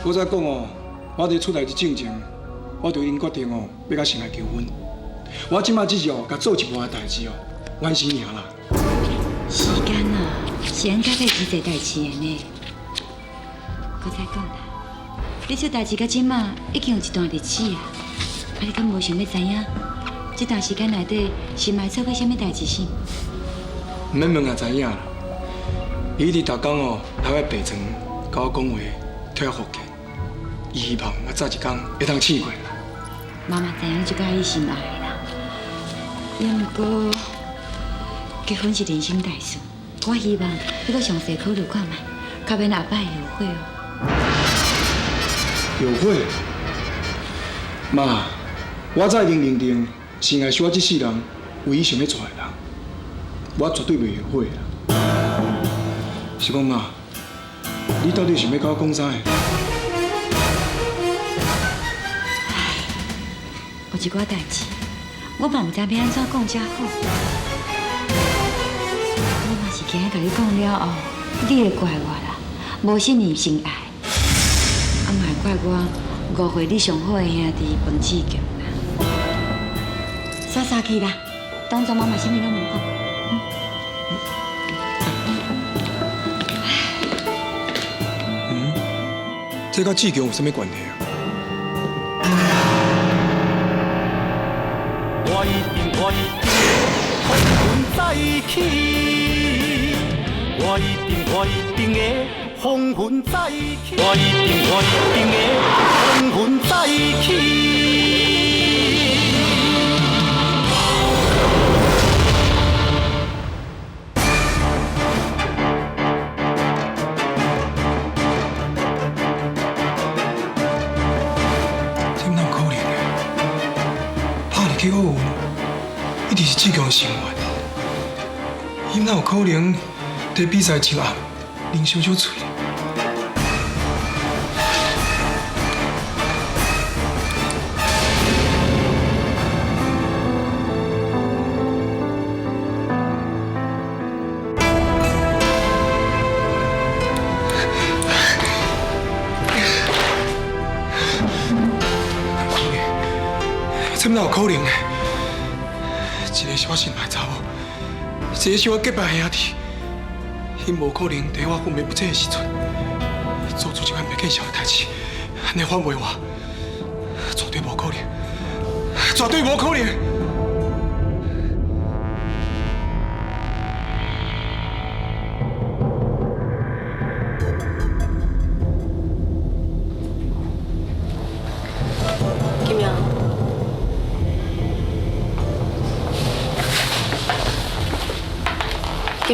我再讲哦，我伫出代志进前，我就已经决定哦，欲共心爱求婚。我这马只是哦，共做一半的代志哦，完成尔啦。时间啊，是应该要真济代志的呢。阁再讲啦，你出代志到这马已经有一段日子啊，啊你敢无想欲知影？这段时间内底心爱做过啥物代志是？毋免问也知影啦。伊一直逐工哦，来我病床，共我讲话，替我复健。伊希望我早一工会当醒过来。妈嘛知影你足佮意心爱的啦，也毋过结婚是人生大事，我希望你阁详细考虑看觅，较免后摆后悔哦。后悔？妈，我早已经认定心爱是我这世人唯一想欲娶的人，我绝对袂后悔啦。是讲妈，你到底想欲共我讲啥？有一寡代志，我嘛毋知欲按怎讲才好。我嘛是惊共你讲了后，你会怪我啦，无信任心爱，啊嘛会怪我误会你上好的兄弟彭志强啦。煞煞去啦，当作妈妈啥物拢无讲。嗯，这佮志强有啥物关系啊？我一定，我一定会风云再起。我一定，我一定会风云再起。我一定，我一定会风云再起。这哪有可能呢？拍入去好运，一定是志强的心愿。伊哪有可能伫比赛前暗啉烧酒醉？这哪有可能呢？一个是我心爱的查某，一个是我结拜的兄弟，𪜶无可能伫我昏迷不醒的时阵，做出这款袂见笑的代志，按呢反背我，绝对无可能，绝对无可能！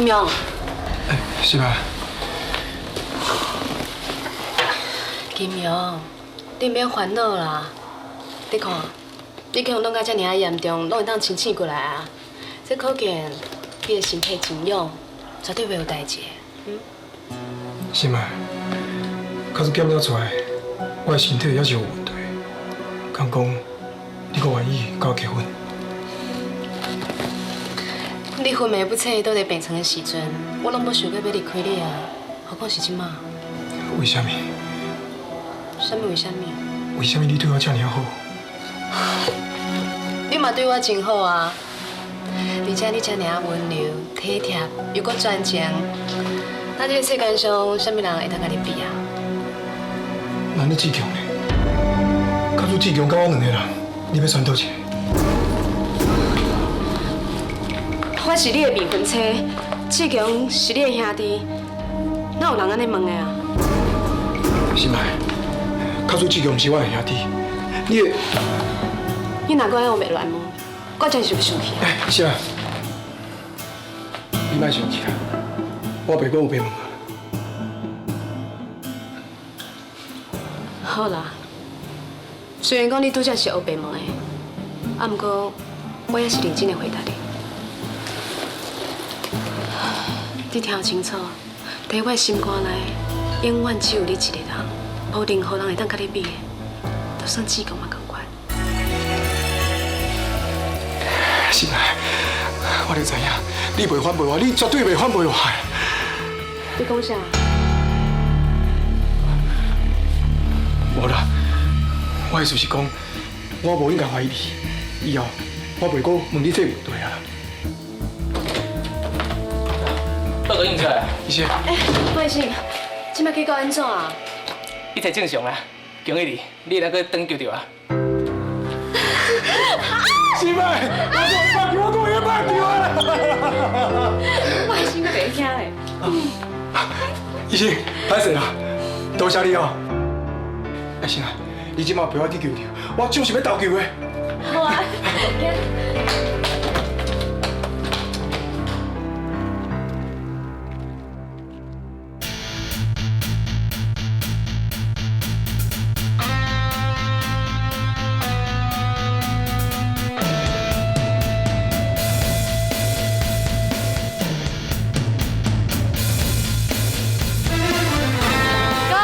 金勇。是吧？金勇，你免烦恼啦。你看，你去予弄到遮尔仔严重，拢会当清醒过来啊。这可见你的身体真勇，绝对袂有代志的。嗯。是嘛？假使检查出来，我的身体犹是有问题，敢讲你阁愿意佮我结婚？你昏迷不醒，倒伫病床的时阵，我拢无想过欲离开你啊，何况是这马？为啥物？啥物为啥物？为啥物你对我遮尔好？你嘛对我真好啊，而且你遮尔仔温柔、体贴，又阁专情，那这个世间上，啥物人会当佮你比啊？那你志强呢？假使志强佮我两个人，你欲选佗一个？我是你的未婚妻，志强是你的兄弟，哪有人按呢问的啊？心爱，假使志强毋是我的兄弟，你会？你若阁按呢乌白乱问，我真是欲生气。哎，是啊，你莫生气啦，我袂阁有白问啊。好啦，虽然讲你拄才是乌白问的，啊，毋过我也是认真的回答你。你听清楚，伫我的心肝内，永远只有你一个人，无任何人会当佮你比的，就算志强嘛仝款。心爱，我就知影，你袂反背我，你绝对袂反背我。你讲啥？无啦，我意思是讲，我无应该怀疑你，以后我袂阁问你这个问题啊。报告印出来。医生。哎，麦医生，这摆结果按怎啊？一切正常啦，恭喜你，你会当阁转球场啊。心爱，我讲棒球，我讲会棒球啊！我医生阁袂惊嘞。医生，歹势啦，多谢你哦。医生啊，你这马陪我去球场，我就是欲投球的。好啊，行。哥，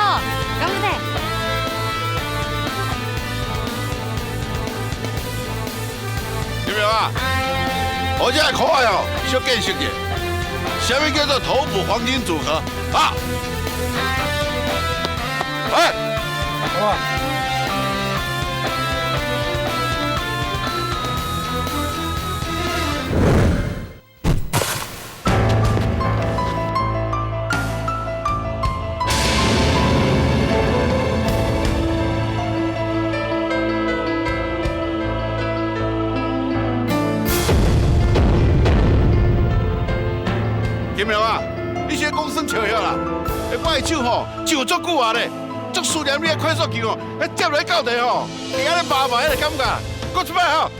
干嘛的？有没有啊？我这可爱哦，小见识者，啥物叫做头补黄金组合啊？哎，好啊。金荣啊，你是咧讲耍笑遐啦？我的手吼上足久啊咧，足思念你的快速球吼，接落去到地吼，会按呢麻麻彼个感觉，阁一摆吼。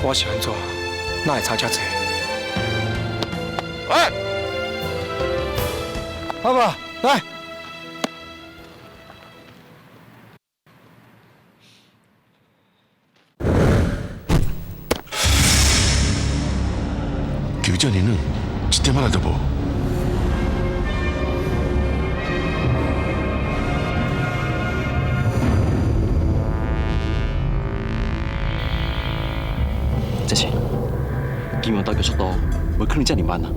我是按怎？哪会差遮济？哎，爸爸，来。球遮尔软，一点仔力都无。这是金勇投球速度，袂可能遮尔慢啊！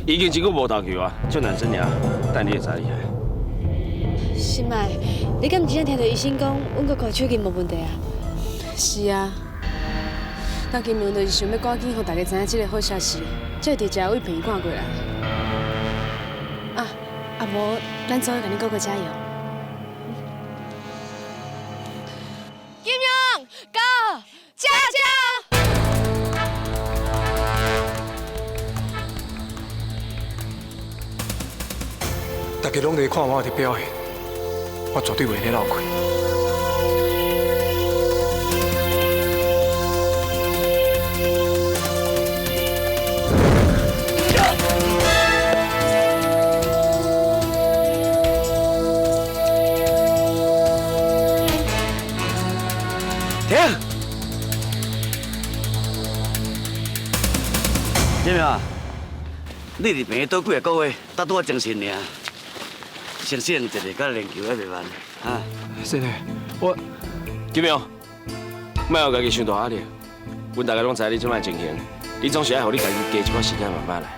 已经真久无投球啊，这难生尔，等你会知厉害。心爱，你敢真正听著医生讲，阮哥哥手筋无问题啊？是啊，那金明就是想欲赶紧予大家知影这个好消息，才会直接为病院赶过来。啊，啊无，咱做伙共恁哥哥加油。金勇，哥，加油！大家拢在看我的表现，我绝对袂咧落气。你伫病院倒几个月，才拄仔精神尔，先适应一下，佮练球还袂慢，哈。先生，我金勇，莫予家己伤大压力。阮大家拢知你这摆情形，你总是爱予你家己加一寡时间慢慢来。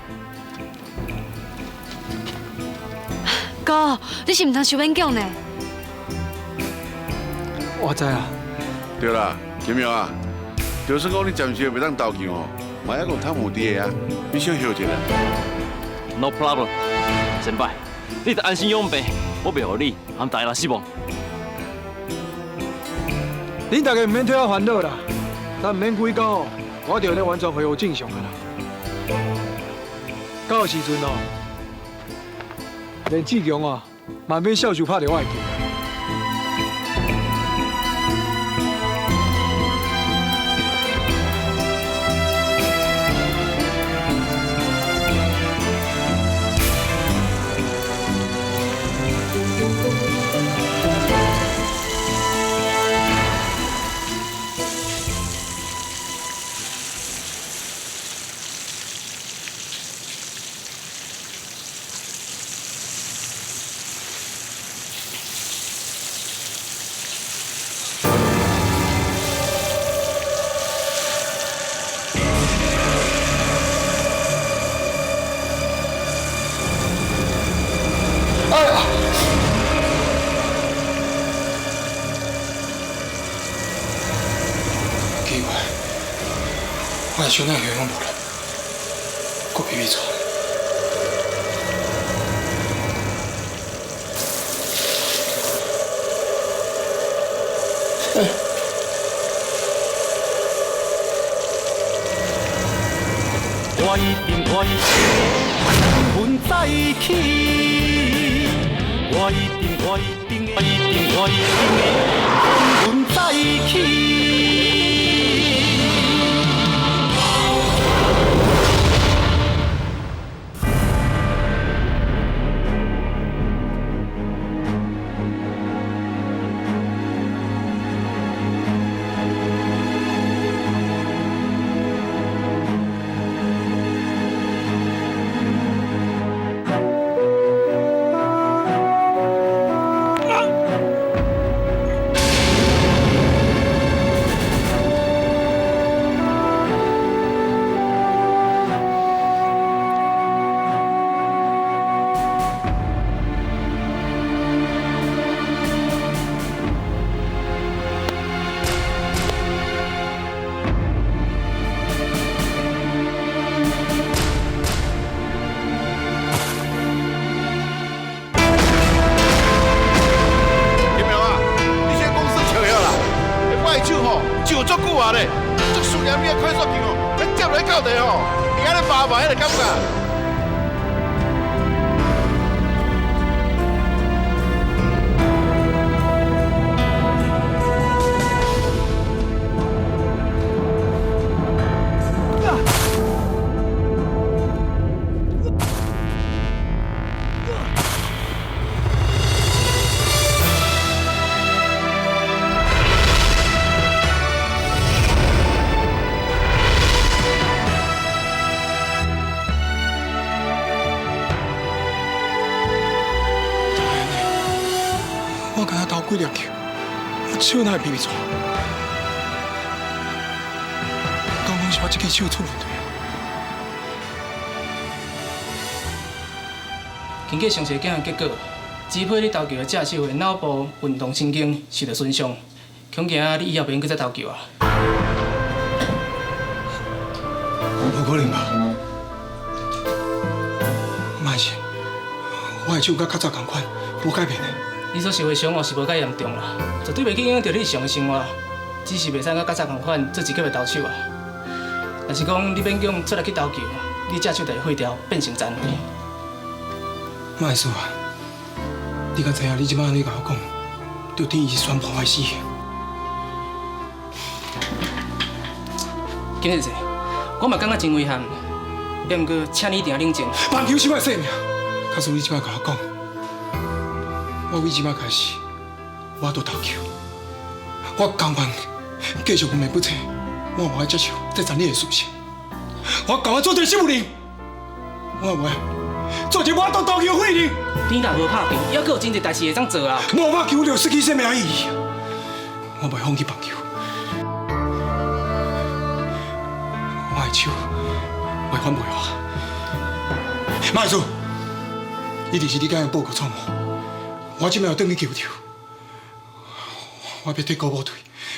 哥，你是毋通受勉强呢？我知啦。对啦，金勇啊，就算讲你暂时袂当投球吼，嘛犹阁有汤姆伫的啊，你小休一下。 No problem，先辈，你著安心养病，我袂予你和大家失望。恁大家毋免替我烦恼啦，咱毋免几工哦，我就咧完全恢复正常啊啦。到时阵哦，连志强哦，嘛免笑受拍著我的球。奇怪，我的手哪会拢无力，阁皮皮喘。我一定我一定会魂再起，我一定我一定我一定我一定会魂再起。金苗啊，你这公司笑了啦！我的手吼上足久啊咧，足思念你的快速球哦，你接落去到地吼，会安尼麻麻迄个感觉。我敢若投几粒球，我手哪会皮皮喘？敢讲是我这支手出问题？经过详细检验结果，支配你投球的正手的脑部运动神经受到损伤，恐惊你以后袂用阁再投球啊！无可能吧？嘛是，我的手佮较早仝款，无改变的。你所受的伤哦是无介严重啦，绝对袂去影响到你日常的生活，只是袂使佮较早仝款做一级的投手啊。若是讲你勉强出来去投球，你这手就会废掉，变成残废。莫说啊，你敢知影？你这摆按呢共我讲，就等于是宣判我死刑。金先生，我嘛感觉真遗憾，不过请你一定要冷静。棒球是我的生命，假使你这摆共我讲，我为这摆开始，我都投球，我甘愿继续昏迷不醒，我无爱接受这残忍的事实。我甘愿做一个植物人，我袂，做一我都投球废你。你若无拍球，犹阁有真济代志会当做啊。无拍球就失去生命意义。我袂放弃棒球，我的手会反袂我。马叔，一定是你敢用报告错误。我这摆要转去球场，我欲替国宝队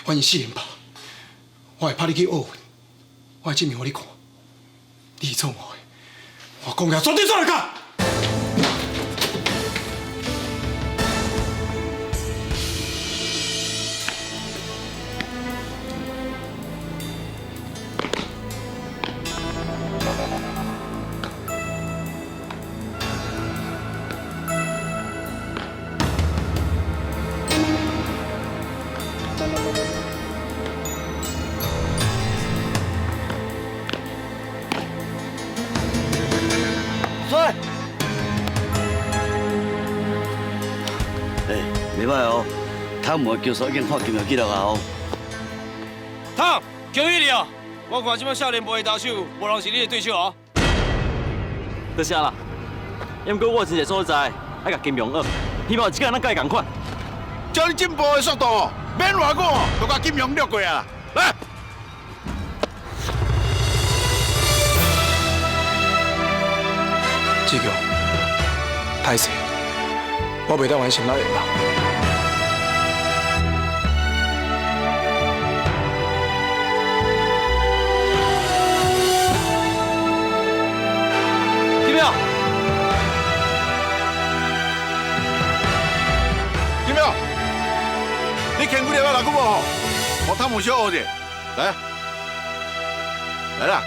完成4连败。我会拍你去奥运，我会证明予你看，你是错误的。我讲了，绝对做会到。袂歹哦，汤姆的球速已经破金额纪录啊哦。汤，恭喜你哦！我看这摆少年杯的投手，无人是你的对手哦。多谢啦。不过我有真济所在爱共金庸学，希望有一天咱佮伊仝款。照你进步的速度哦，免偌久就共金庸掠过啊！来，志强，歹势，我袂当完成咱的梦。金勇，金勇，你牵几粒仔来久无吼？我汤姆小学者，来，来啦！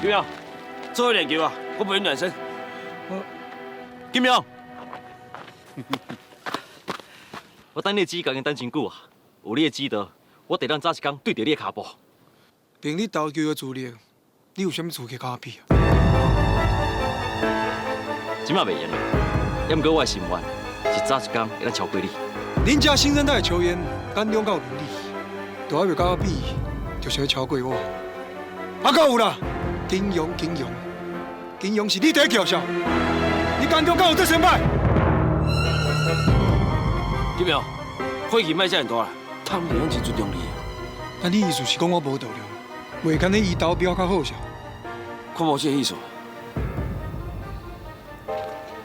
金勇，做伙练球啊，我陪你暖身。金勇，我等你的指教已经等真久啊，有你的指导，我地咱早一工对著你的跤步。凭你投球的资历，你有啥物资格佮我比啊？这马袂用了，也毋过我的心愿是早一工会当超过你。恁这新生代的球员，敢勇敢有能力，都还袂佮我比，就想欲超过我。啊，阁有啦，金庸，金庸，金庸是你第一叫嚣，你敢勇敢有这先摆？金勇，火气莫遮尔大啦，汤姆拢真尊重你。但你意思是讲我无度量，袂堪得伊投标较好啥？我无这个意思。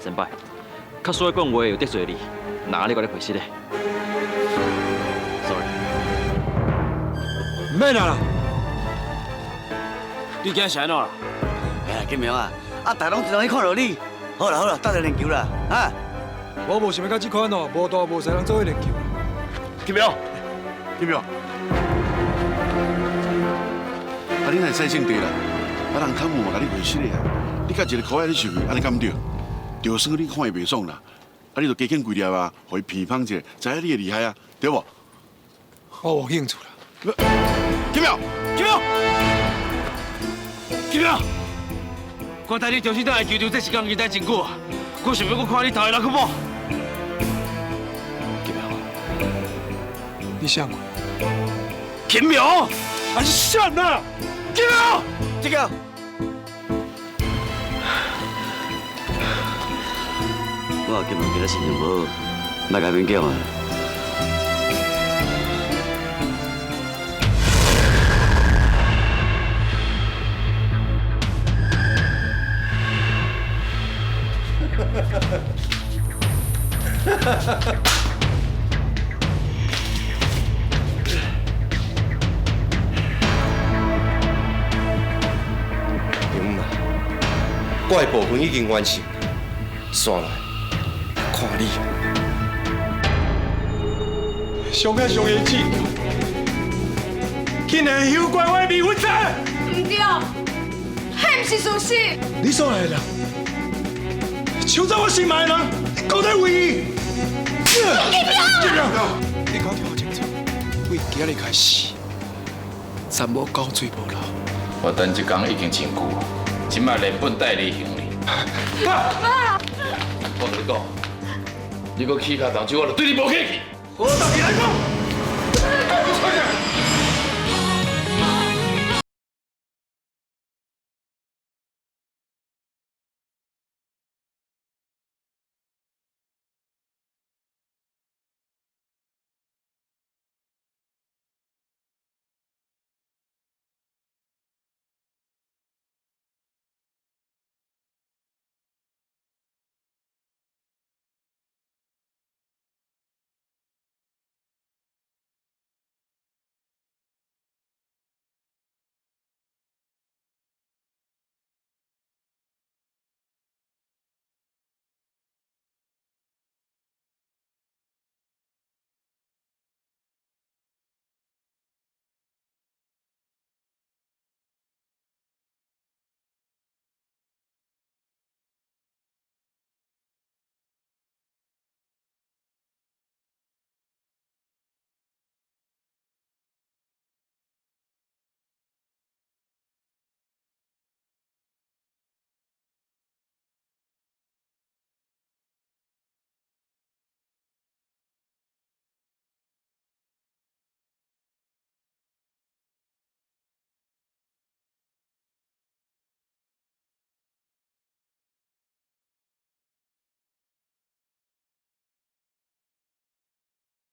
先辈，较少爱讲话又得罪你，哪里我咧赔失咧？Sorry。唔免啦。你惊啥啦？哎呀，金明啊，啊，大拢真容易看到你。好啦好啦，斗阵练球啦，啊！我无想欲佮这款哦，无大无细人做伙练球。金明，金明，啊，你若会使性地啦？啊，人汤姆嘛共你赔失的啊！你佮一个可爱咧受气，按呢敢对？就算你看伊袂爽啦，啊，你就加捡几粒啊，予伊鼻芳一下，知影你的厉害啊，对无？我无兴趣啦。金明，金明，金明，我带你重新倒来球场，这时间已经等真久啊！我想欲阁看你投的篮球帽。金明，你啥过？金明，还是啥啊？金明，这个。我金明今仔心情无好，莫共勉强啊。丈母啊，我的部分已经完成，煞来看你。上个上个志，竟然休怪我的未婚妻！毋对，彼毋是事实。你所来的人，抢走我心爱的人，你到底为伊？金明，你讲听我清楚，为今日开始，全无交税无漏。我等这工已经真久，这摆连本带利还你。爸，我共你讲，你阁起跤动手，我就对你无客气。我到底来讲。